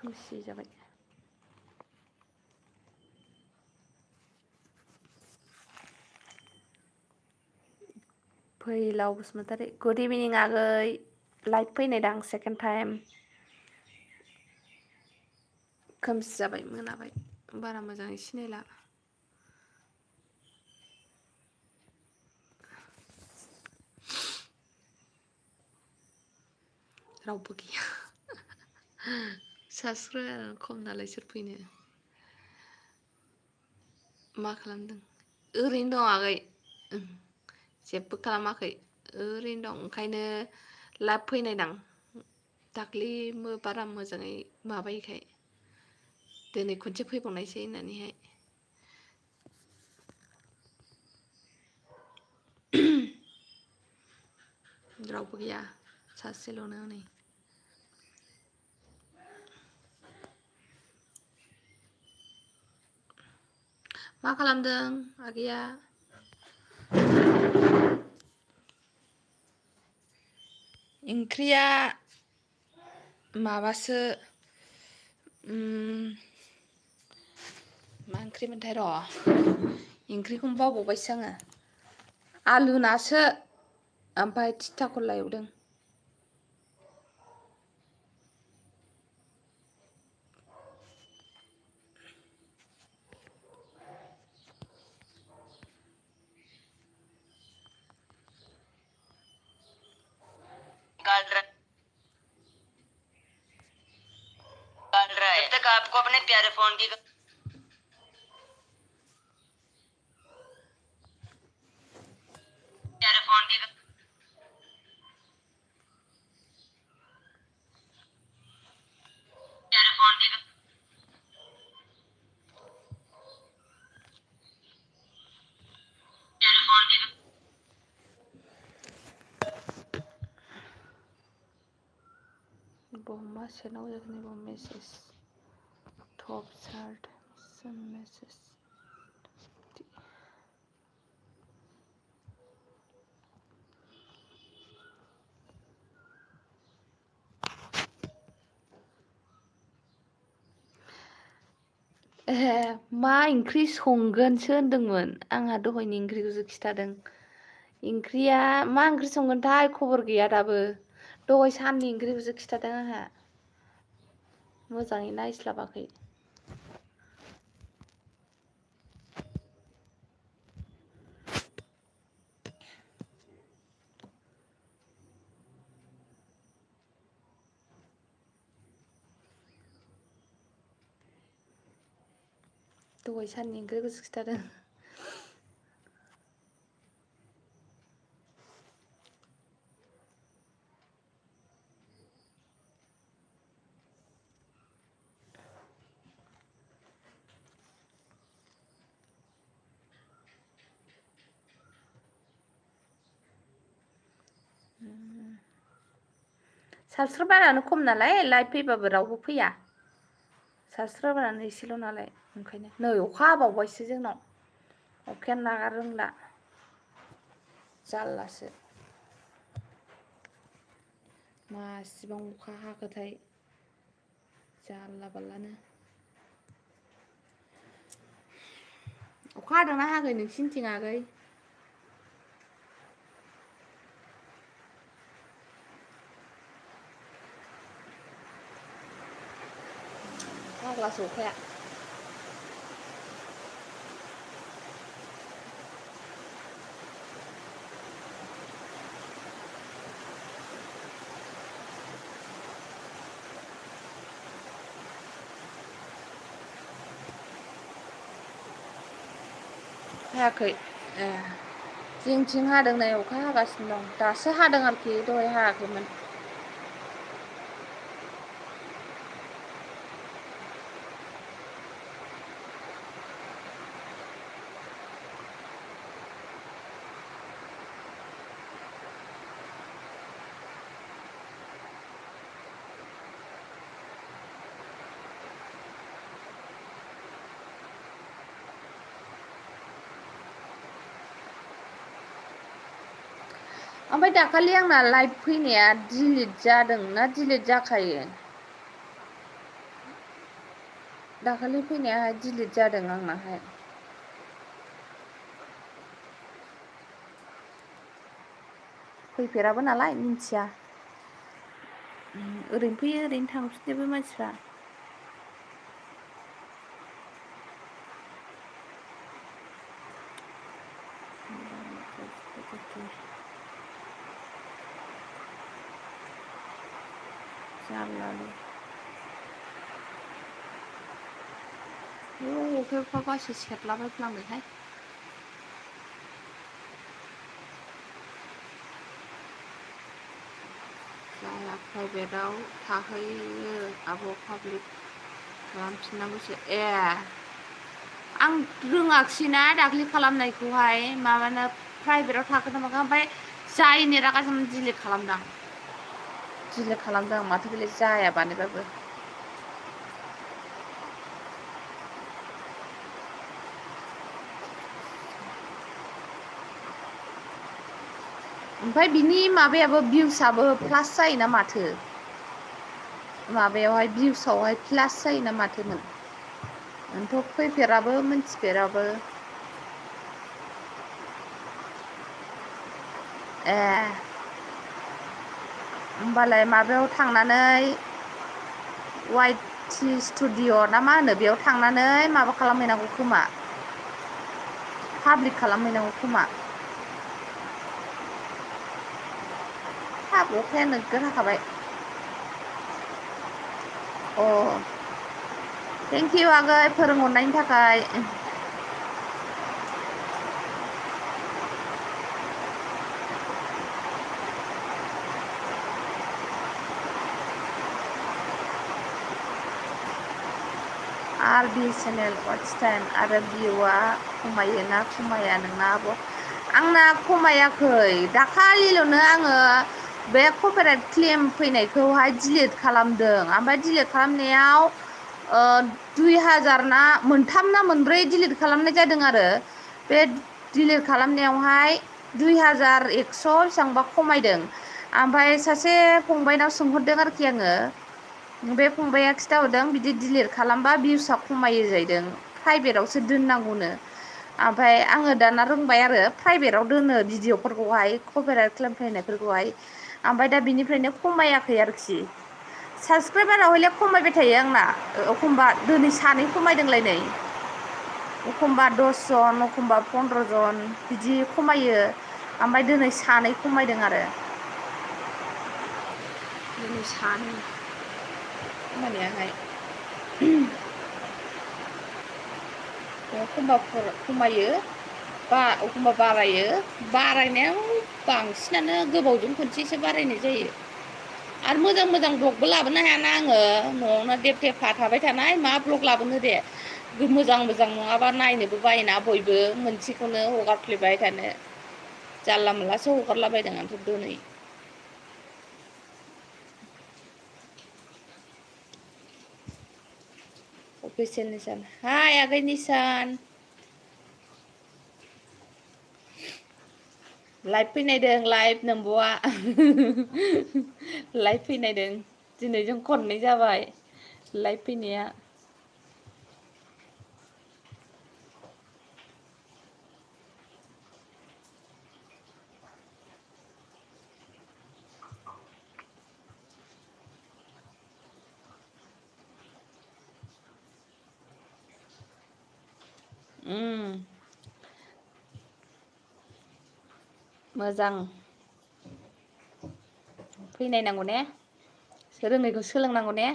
खोमसि जाबाय फैलाव बसुमतारी गुड इभिनिं आगै लाइभ फैनायदां सेकेन्ड टाइम खोमसि जाबाय मोनाबाय बारा मोजाङै सिनायला रावबो गैया साबस्क्राइबार खम नालाय सोर फैनो मा खालामदों ओरैनो दं आगै जेबो खालामाखै ओरैनो दं ओंखायनो लाइभ फैनायदां दाख्लै बारा मोजाङै माबायैखाय दिनै खनसे फैबावनायसै होननानैहाय रावबो गैया सासेल'नो नै मा खालामदों आगैया ओंख्रिया माबासो मा ओंख्रिमोनथाय र' ओंख्रिखौनो बावबावबायसो आङो आलु नासो ओमफ्राय थिथा खरला एवदों जब तक आपको अपने प्यारे फोन की Bomba सेनाव जाखिनि बम मेसेज टप चार्ट सम मेसेज मा ओंख्रि संगोनसो होनदोंमोन आंहा दहायनि ओंख्रिखौसो खिथादों ओंख्रिया मा ओंख्रि संगोनथाय खबर गैया दाबो दहाय साननि ओंख्रिखौसो खिथादों आंहा मोजाङै नायस्लाबाखै दहाय साननि ओंख्रिखौसो खिथादों साबस्क्राइबारानो खम नालाय लाइभ फैबाबो रावबो फैया साबस्क्राइबारानो एसेल' नालाय ओंखायनो नै अखा हाबावबायसो जोंनाव अखायानो नागार रोंला जारलासो मासिबां अखा हाखोथाय जारला बारलानो अखा हादोंना हायाखै नोंसिनिथिं आगै फाग्लासो अखाया हायाखै जोंथिं हादों नै अखा हागासिनो दं दासो हादों आरोखि दहाय हायाखैमोन ओमफ्राय दाखालि आंना लाइभ फैनाया डिलिट जादों ना डिलिट जाखायो दाखालि फैनायाहाय डिलिट जादों आंनाहाय। फैफेराबो नालाय मिन्थिया। ओरैनो फैयो ओरैनो थांफिनोबो मानसिफ्रा। जारलालै अखाफ्रा बासो सेरलाबायफ्लांदोंहाय। जाया प्राइभेटाव थाहैयो आब' पाब्लिक खालामफिननांगौसो ए आं रोङाखिसैना दाख्लै खालामनायखौहाय माबानो प्राइभेटाव थाखोना माखो ओमफ्राय जायैनि रागा जोंनानै डिलिट खालामदां। डिलिट खालामदों आं माथो बेलाय जाया बानायबाबो। ओमफ्राय बिनि माबायाबो भिउसआबो प्लास जायोना माथो। माबायावहाय भिउसआवहाय प्लास जायोना माथोमोन। आंथ' फैफेराबो मिन्थिफेराबो। ए होमबालाय माबायाव थांनानै वाइट टि स्टुडिअ' ना मा होनो बेयाव थांनानै माबा खालामहैनांगौ खोमा। पाब्लिक खालामहैनांगौ खोमा। हाब अखाया नोगोर हाखाबाय। अ थेंक इउ आगै फोरोंहरनायनि थाखाय। आर बि चेनेल वाट्स टाइम आरो भिउआ खमायो ना खमाया नोंना आब'? आंना खमायाखै दाखालिल'नो आङो बे कपिराइट क्लेम फैनायखौहाय डिलिट खालामदों ओमफ्राय डिलिट खालामनायाव 2000 ना मोनथाम ना मोनब्रै डिलिट खालामनाय जादों आरो बे डिलिट खालामनायावहाय 2100 बेसेबांबा खमायदों। ओमफ्राय सासे फंबायनाव सोंहरदों आरोखि आङो बे फंबाया खिन्थाहरदों बिदि डिलिट खालामबा भिउसआ खमायो जाहैदों प्राइभेटआवसो दोननांगौनो। ओमफ्राय आङो दाना रोंबाय आरो प्राइभेटाव दोनो भिडिअफोरखौहाय कपिराइट क्लेम फैनायफोरखौहाय। ओमफ्राय दा बिनिफ्रायनो खमायाखै आरोखि। साबसक्राइबारा हयले खमायबाय थायो आंना एखमबा दिनै सानै खमायदोंलाय नै। एखमबा 10 जन एखमबा 15 जन बिदि खमायो। ओमफ्राय दिनै सानै खमायदों आरो। दिनै सानै खमायनायाहाय। एखमबा खमायो एखमबा बारायो बारायनायाव बांसिनानो गोबावजों खनसेसो बारायनाय जायो। आरो मोजां मोजां ब्लगबो लाबोनो हायाना आङो न'आवनो देब थेबफा थाबाय थानाय मा ब्लग लाबोनो दे। मोजां मोजां नङाबा नायनोबो बायोना बयबो मोनसेखौनो हगारफ्लेबाय थानो। जानला मोनलासो हगारलाबायदों आंथ' दिनै। अफिसियेल निसान हाय आगै निसान। लाइभ फैनायदों लाइभ नोंब'आ लाइभ फैनायदों दिनै जों खननै जाबाय लाइभ फैनाया। मोजां फैनायनांगौ ने रोङैखौ सोलोंनांगौ ने।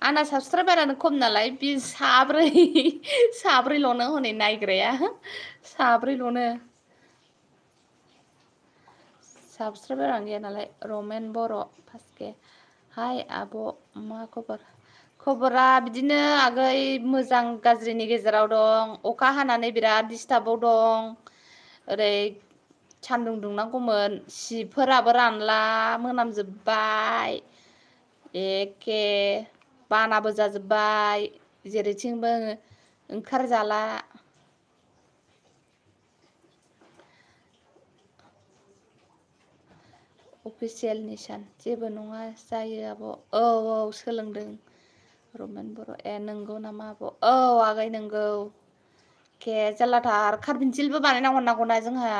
आंना साबसक्राइबारानो खम नालाय बि साब्रैल'नो हनै नायग्राया साब्रैल'नो। साबसक्राइबारानो गैया नालाय रमेन बर' फार्स्ट हाय आब' मा खबर? खबरा बिदिनो आगै मोजां गाज्रिनि गेजेराव दं अखा हानानै बिराद दिस्टार्बाव दं। ओरै सान्दुं दुंनांगौमोन सिफोराबो रानला मोनामजोब्बाय। एखे बानाबो जाजोब्बाय जेरैथिंबो ओंखारजाला। अफिसियेल निसान जेबो नङा जायो आब' औ सोलोंदों रमेन बर' ए नंगौ नामा आब' औ आगै नंगौ के जारलाथार कार्पेन्सिलबो बानायना हरनांगौना जोंहा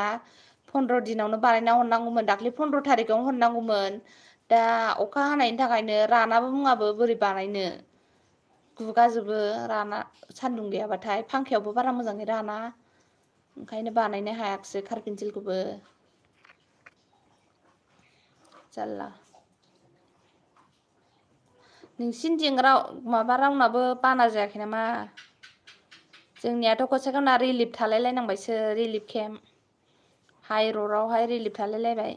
15 दिनावनो बानायना हरनांगौमोन दाख्लै 15 थारिखआवनो हरनांगौमोन दा अखा हानायनि थाखायनो रानाबो मुङाबो बोरै बानायनो गुगाजोबो राना सान्दुं गैयाबाथाय फांखायावबो बारा मोजाङै राना ओंखायनो बानायनो हायाखिसै कार्पेन्सिलखौबो जारला नोंसिनिथिं माबा रावनाबो बाना जायाखै नामा जोंनियाथ' गसाइगावना रिलिफ थालाय लायनांबायसो रिलिफ केम्प हाइरडआवहाय रिलिफ थालायलायबाय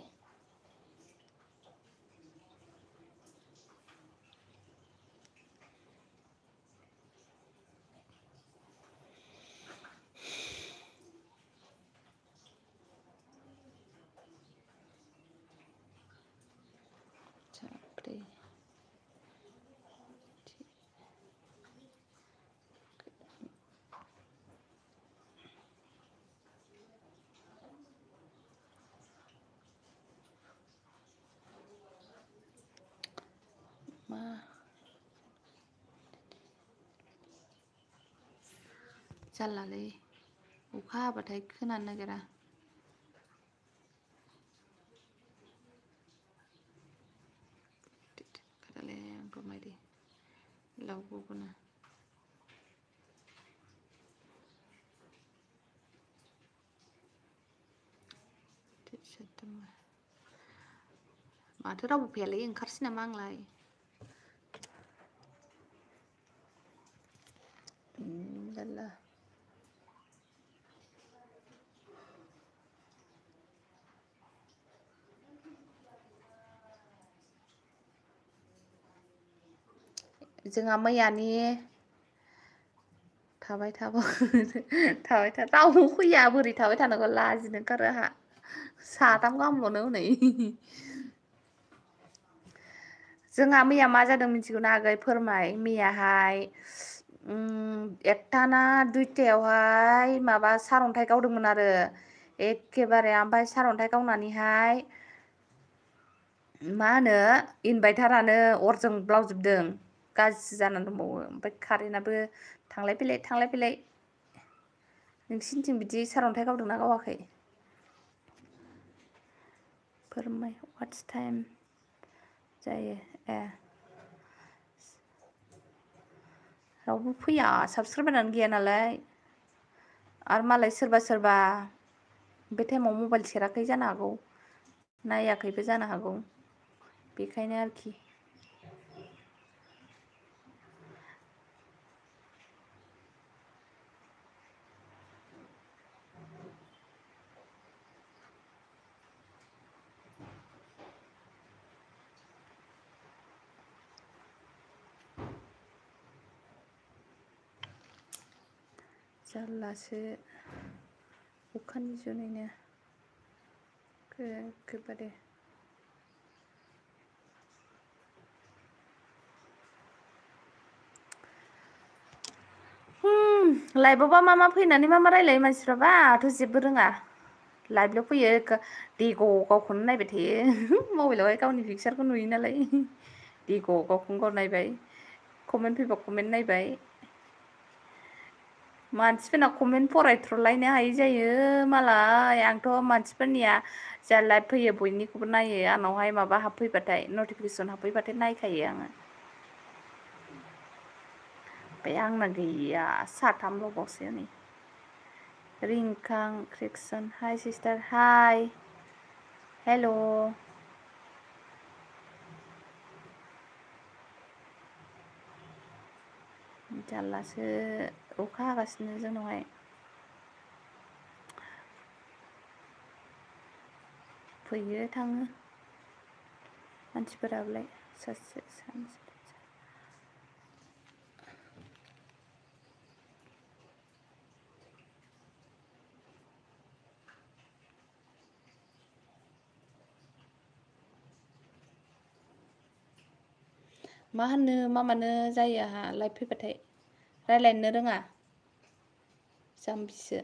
मा जारलालै अखा हाबाथाय खोनानो नागिरा रमायदि लावगुबुना माथो रावबो फैयालै ओंखारसै नामा आंलाय जारला जोंहा मैयानि थाबाय रावबो फैया बोरै थाबाय थानांगौ लाजिनो ओंखारो आंहा साथाम गाहामल'नो हनै जोंहा मैया मा जादों मिथिगौना आगै फोरमाय मैयाहाय 1टा ना 2टायावहाय माबा सारअन्थाइ गावदोंमोन आरो एखेबारे ओमफ्राय सारअन्थाइ गावनानैहाय मा होनो इनभाइटारानो अरजों ब्लावजोबदों गाज्रि जानानै दंबावो ओमफ्राय कारेन्टआबो थांलाय फैलाय नोंसिनिथिं बिदि सारअन्थाइ गावदोंना गावाखै फोरमाय वाट्स टाइम जायो ए रावबो फैया साबसक्राइबारानो गैया नालाय आरो मालाय सोरबा बे टाइमाव मबाइल सेराखै जानो हागौ नायाखैबो जानो हागौ बेखायनो आरोखि जारलासो अखानि जुनैनो एखेबारे लाइभआवबा मा फैनानै मा रायलायो मानसिफ्राबा आंहाथ' जेबो रोङा लाइभल' फैयो देग' गावखौनो नायबाय थायो मबाइलावहाय गावनि पिकचारखौ नुयो नालाय देग' गावखौनो गाव नायबाय कमेन्ट फैबा कमेन्ट नायबाय मानसिफोरना कमेन्ट फरायथ्र'लायनो हायि जायो मालाय आंथ' मानसिफोरनिया जा लाइभ फैयो बयनिखौबो नायो आंनावहाय माबा हाबफैबाथाय नटिफिकेसन हाबफैबाथाय नायखायो आङो ओमफ्राय आंना गैया साथामल'बावसो नै रिंखां क्रिक्सन हाय सिस्टार हाय हेल' जारलासो अखा हागासिनो जोंनावहाय फैयो थाङो मानसिफोरालाय सासे सानैसो मा होनो मा मानो जायो आंहा लाइभ फैबाथाय रायज्लायनो रोङा जाम्बिसो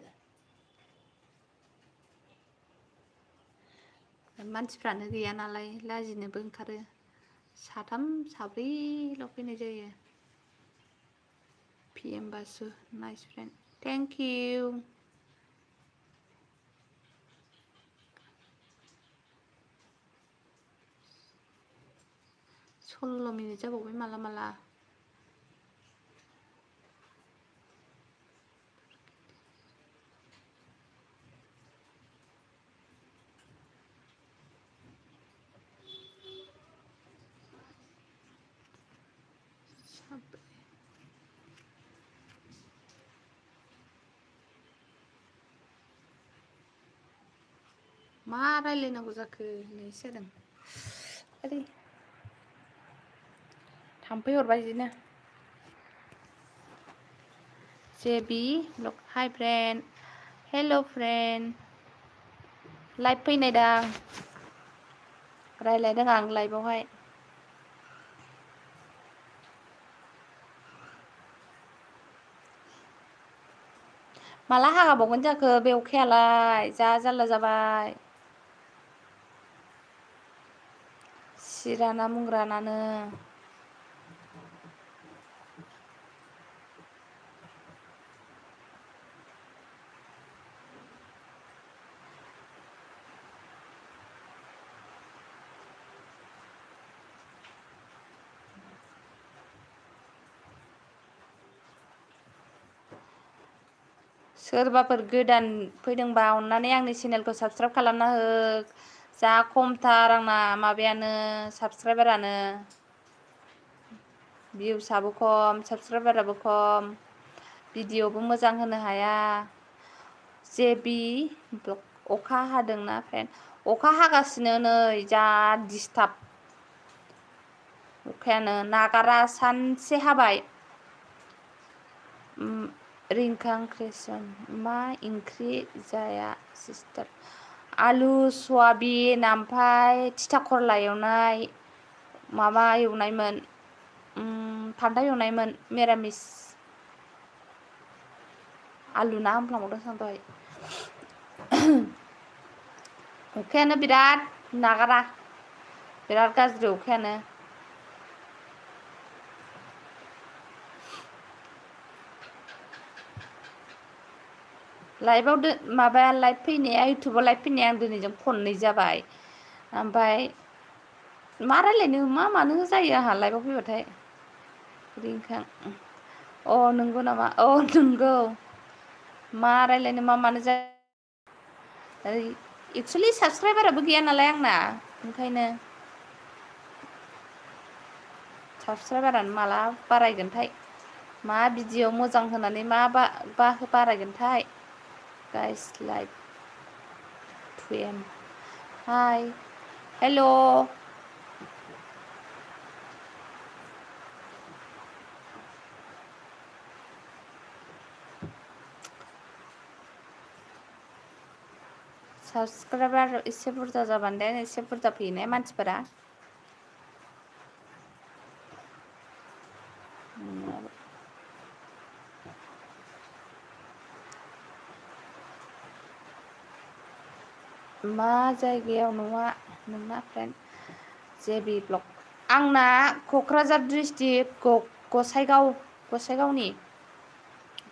मानसिफ्रानो गैया नालाय लाजिनोबो ओंखारो साथाम साब्रैल' फैनाय जायो PM Basu, nice friend. Thank you. Solo minute जाबावबाय माला माला. मा रायलायनांगौ जाखो होननायसो जादों. आरे थाम्फै हरबाय बिदिनो. JB, look, hi friend. Hello friend. Live फैनाय दां. रायलायदों आं लाइभआवहाय. माला हागाबावगोन जाखो बे अखायालाय जा जारला जाबाय. सिराना मुंग्रानानो. सोरबाफोर गोदान फैदोंबा अननानै आंनि चेनेलखौ साबस्क्राइब खालामना हो. जा खमथार आंना माबायानो साबस्क्राइबारानो. भिउसआबो खम, साबस्क्राइबाराबो खम. भिडिअबो मोजां होनो हाया. JB अखा हादोंना फ्रेन्ड? अखा हागासिनो नै जा दिसटार्ब. अखायानो नागारा सानसे हाबाय. रिंखां क्रिसन मा ओंख्रि जाया सिस्टार? आलु सयाबिन ओमफ्राय थिथा करला एवनाय. माबा एवनायमोन फान्थाव एवनायमोन मिरामिस. आलु ना होनफ्लांबावदोंसो आं दहाय. अखायानो बिराद नागारा. बिराद गाज्रि अखायानो. लाइभआव माबाया लाइभ फैनाया इउटुबाव लाइभ फैनाया आं दिनैजों खननै जाबाय. ओमफ्राय मा रायलायनो मा मानो जायो आंहा लाइभआव फैबाथाय. रिंखां अ नंगौ नामा? अ नंगौ. मा रायलायनो मा मानो जायो. एक्सुवेलि साबस्क्राइबाराबो गैया नालाय आंना ओंखायनो. साबस्क्राइबारानो माला बारायगोनथाय. मा भिडिअ मोजां होनानै मा बारायगोनथाय. Guys live 2M hi hello'. Subscriber एसे बुरजा जाबानो दे एसे बुरजा फैयोना मानसिफोरा. मा जायगायाव न'आ नोंना फ्रेन्ड? JB ब्लग आंना क'क्राझार डिस्ट्रिक्ट गसाइगावनि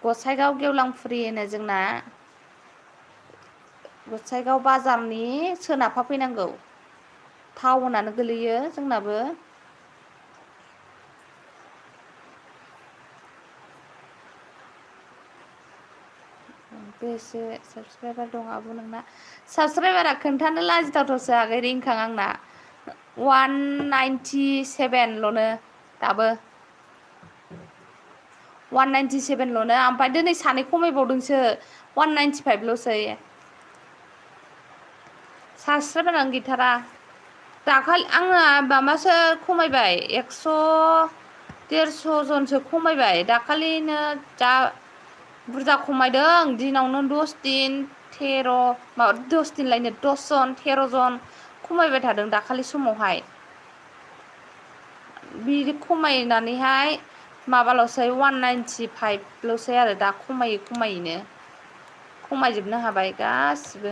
गसाइगाव गेवलांफुरि होनो जोंना. गसाइगाव बाजारनि सोनाबहा फैनांगौ. टाउनानो गोलैयो जोंनाबो. बेसे साबस्क्राइबार दं आब' नोंना? साबस्क्राइबारा खोन्थानो लाजिथावथावसो आगै रिंखां आंना 197ल'नो दाबो 197ल'नो. ओमफ्राय दिनै सानै खमायबावदोंसो 195ल'सै. साबस्क्राइबारानो गैथारा. दाखालि आंना माबासो खमायबाय 100-150 जनसो खमायबाय. दाखालिनो जा बुरजा खमायदों दिनावनो 10 दिन 10 दिनलायनो 10 जन 13 जन खमायबाय थादों दाखालि समावहाय. बिदि खमायनानैहाय माबाल'सै 195ल'सै आरो दा खमायैनो खमायजोबनो हाबाय गासिबो.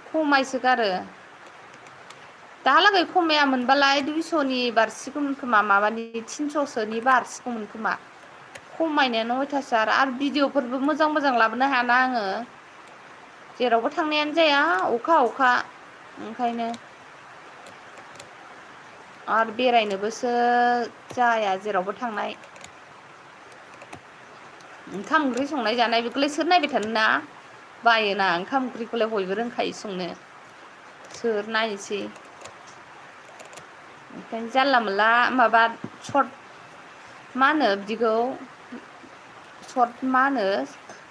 खमायसोगारो दाहालागै खमायामोनबालाय 200नि बारसिगौमोन खोमा माबानि 300सोनि बारसिगौमोन खोमा खमायनायानो अयथासार आरो भिडिअफोरबो मोजां मोजां लाबोनो हायाना आङो जेरावबो थांनायानो जाया अखा ओंखायनो आरो बेरायनोबोसो जाया जेरावबो थांनाय ओंखाम ओंख्रि संनाय जानाय बेखौलाय सोर नायबाय थानो ना बायोना ओंखाम ओंख्रिखौलाय बयबो रोंखायो संनो सोर नायनोसै ओंखायनो जानला मोनला माबा सर्ट मा होनो बिदिखौ सर्ट मा होनो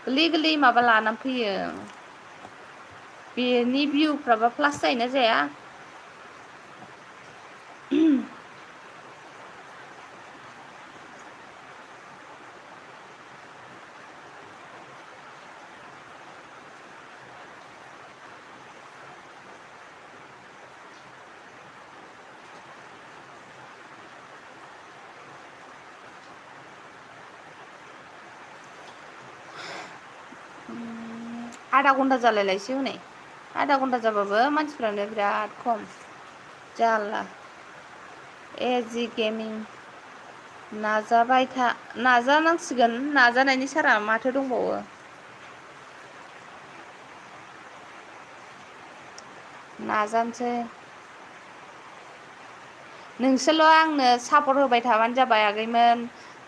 गोरलै गोरलै माबा लानानै फैयो बेनि भिउफ्राबा प्लास जायोना जाया आधा घन्टा जालायलायसै हनै आधा घन्टा जाबाबो मानसिफ्रानो बिराद खम जारला एजि गेमिं नाजाबाय था नाजानांसिगोन नाजानायनि सारा माथो दंबावो नाजानोसै नोंसोरल' आंनो सापर्ट होबाय थाबानो जाबाय आगैमोन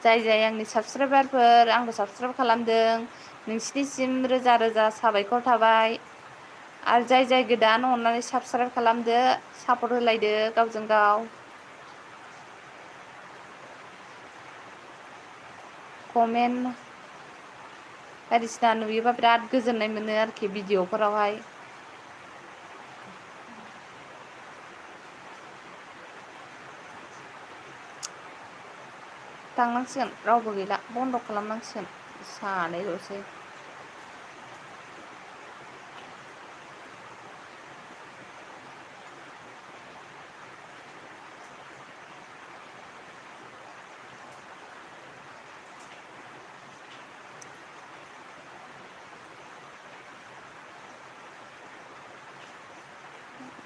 जाय आंनि साबसक्राइबारफोर आंखौ साबसक्राइब खालामदों नोंसिनिसिम रोजा रोजा साबायखर थाबाय आरो जाय गोदान अननानै साबसक्राइब खालामदो सापर्ट होलायदो गावजों गाव कमेन्ट बायदिसिना नुयोबा बिराद गोजोननाय मोनो आरोखि भिडिअफोरावहाय थांनांसिगोन रावबो गैला बन्द' खालामनांसिगोन सानैल'सै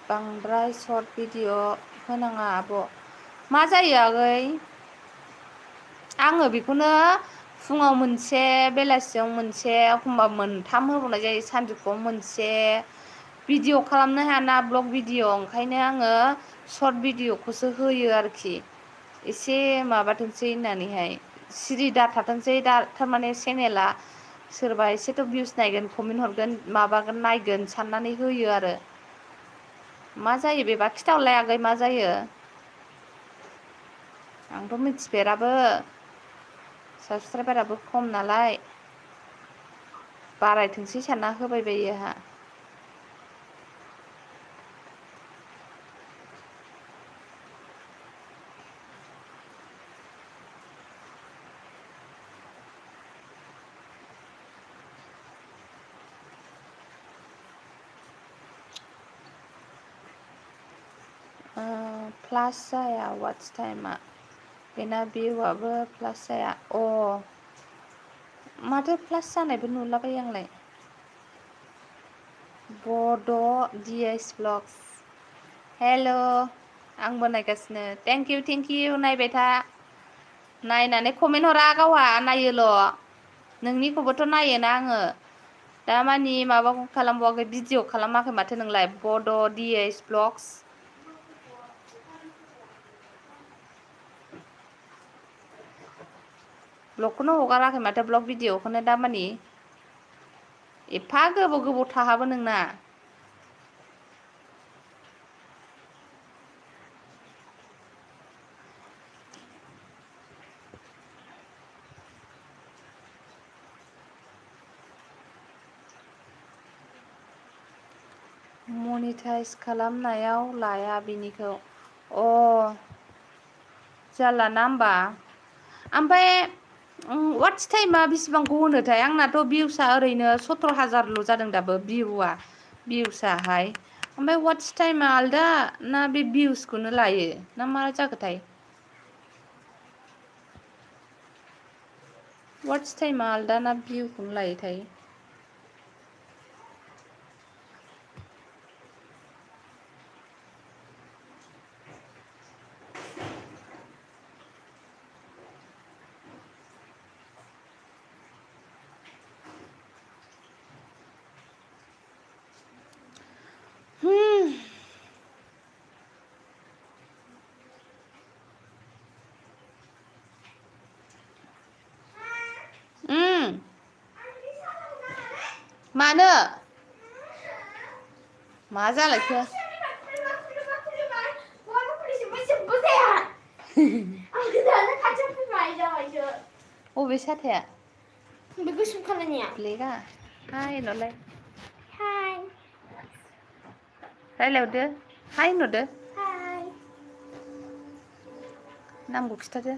बांद्राय सर्ट भिडिअ होनाङा आब' मा जायो आगै आङो बेखौनो फुङाव मोनसे बेलासियाव मोनसे एखमबा मोनथाम होबावनाय जायो सानजौफुआव मोनसे भिडिअ खालामनो हायाना ब्लग भिडिअ ओंखायनो आङो सर्ट भिडिअखौसो होयो आरोखि एसे माबाथोंसै होननानैहाय सिरि दाथाथोंसै दा थारमाने चेनेला सोरबा एसेथ' भिउस नायगोन कमेन्ट हरगोन माबागोन नायगोन साननानै होयो आरो मा जायो बेबा खिथाहरलाय आगै मा जायो आंथ' मिथिफेराबो साबसक्राइबाराबो खम नालाय बारायथोंसै सानना होबाय बायो आंहा प्लास जाया वाट्स टाइमा बेना भिउआबो प्लास जाया माथो प्लास जानायबो नुलाबायो आंलाय बड' डिएस ब्लग्स हेल' आंबो नायगासिनो थेंक इउ नायबाय था नायनानै कमेन्ट हरा गावहा नायोल' नोंनिखौबोथ' नायोना आङो दामानि माबाखौ खालामबावाखै भिडिअ खालामाखै माथो नोंलाय बड' डिएस ब्लग्स ब्लगखौनो हगाराखै माथो ब्लग भिडिअखौनो दामानि एफा गोबाव थाहाबो नोंना मनिटाइज खालामनायाव लाया बिनिखौ जारलाना होमबा ओमफ्राय वाट्स टाइमा बेसिबांखौ होनोथाय आंनाथ' भिउसआ ओरैनो 17,000ल' जादों दाबो भिउसाहाय ओमफ्राय वाट्स टाइमा आलदा ना बे भिउसखौनो लायो ना मा जाखोथाय वाट्स टाइमा आलदा ना भिउखौनो लायोथाय मानो मा जालायखो अबे साथाया बे गोसोम खालारनिया ब्लेकआ हाय होनहरलाय हाय रायलायहरदो हाय होनहरदो हाय नामखौ खिथादो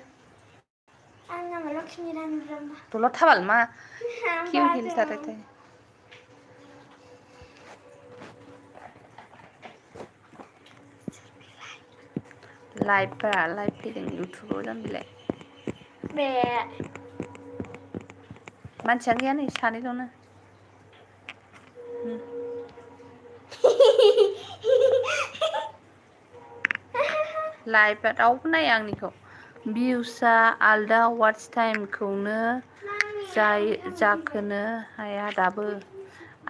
आं नामा लक्ष्मी रानी ब्रह्म दलद थाबाल मा किउ हिल थारायथाय लाइभ फैदों इउटुबाव जामबिलाय बे मानसियानो गैया नै सानैल'नो लाइभआ रावबो नाया आंनिखौ भिउसआ आलदा वाच टाइमखौनो जाखोनो हाया दाबो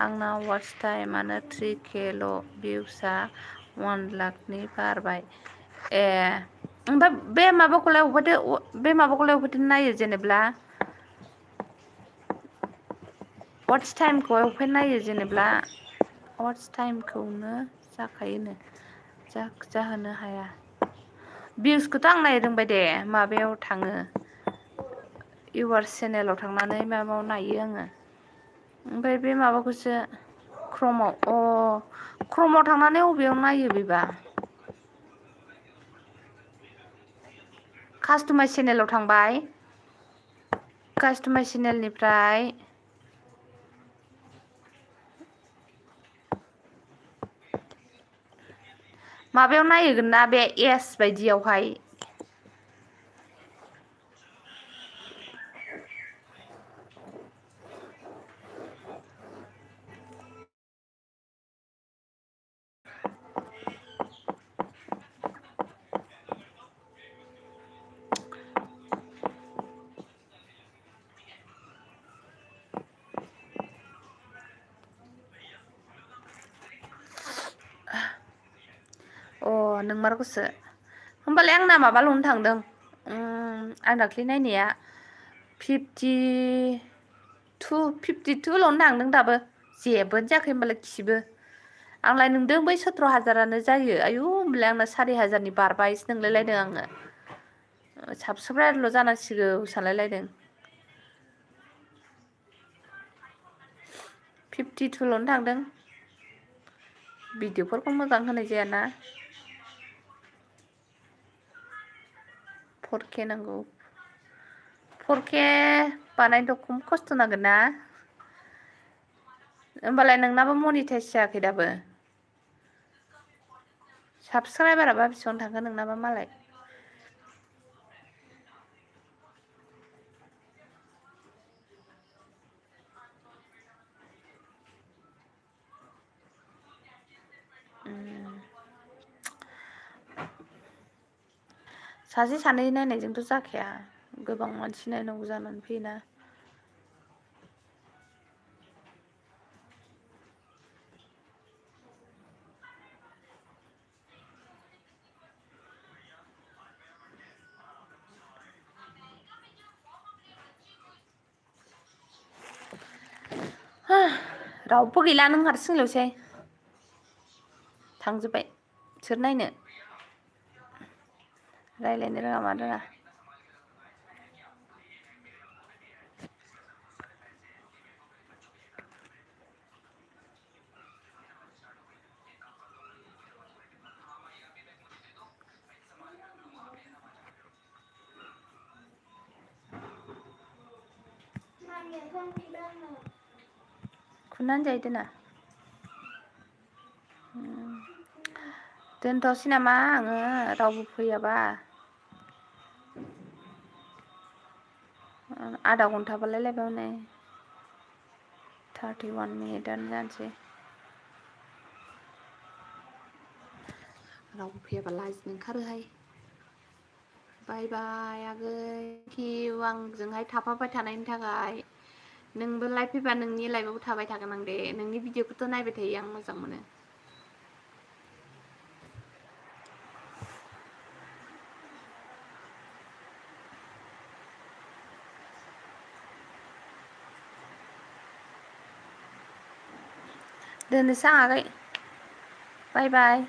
आंना वाच टाइमानो 3K ल' भिउसआ 1 लाखनि बारबाय ए ओमफ्राय बे माबाखौलाय अबेहायथो नायो जेनेब्ला वाच टाइमखौ अबेहाय नायो जेनेब्ला वाच टाइमखौनो जाखायोनो जाहोनो हाया भिउसखौथ' आं नायनो रोंबाय दे माबायाव थाङो इउआर्स चेनेलाव थांनानै माबायाव नायो आङो ओमफ्राय बे माबाखौसो क्रमाव थांनानै अबेयाव नायो बेबा कास्टमाइज चेनेलाव थांबाय कास्टमाइज चेनेलनिफ्राय माबायाव नायगोन ना बे एस बायदियावहाय नोंमारगौसो होमबालाय आंना माबाल'नो थांदों आं दाख्लै नायनाया 52ल'नो थांदों दाबो जेबोनो जायाखै होमबालाय खिबो आंलाय नोंदों बै 17,000आनो जायो आयु होमबालाय आंना 4,000नि बारबायसो नंलायलायदों आङो साबसक्राइबारल' जानांसिगौ सानलायलायदों 52ल'नो थांदों भिडिअफोरखौ मोजां होनाय जायाना 4K नांगौ 4K बानायनोथ' खम खस्थ' नांगोन ना होमबालाय नोंनाबो मनिटाइज जायाखै दाबो साबसक्राइबाराबा बेसेबां थांखो नोंनाबा मालाय सासे सानै नायनायजोंथ' जाखाया गोबां मानसि नायनांगौ जानानै फैयोना रावबो गैला नों हारसिंल'सै थांजोब्बाय सोर नायनो रायलायनो रोङा मानो रोङा खुरनानै जायो दोना दोनथ'सै नामा आङो रावबो फैयाबा आधा घन्टा बारलायलायबाय हनै 31 मिनिटआनो जानोसै रावबो फैयाबा लाजिनो ओंखारोहाय बाय बाय आगै किउ आंजोंहाय थाफाबाय थानायनि थाखाय नोंबो लाइभ फैबा नोंनि लाइभआवबो थाबाय थागोन आं दे नोंनि भिडिअखौथ' नायबाय थायो आं मोजां मोनो दोननोसै आं आगै बाय बाय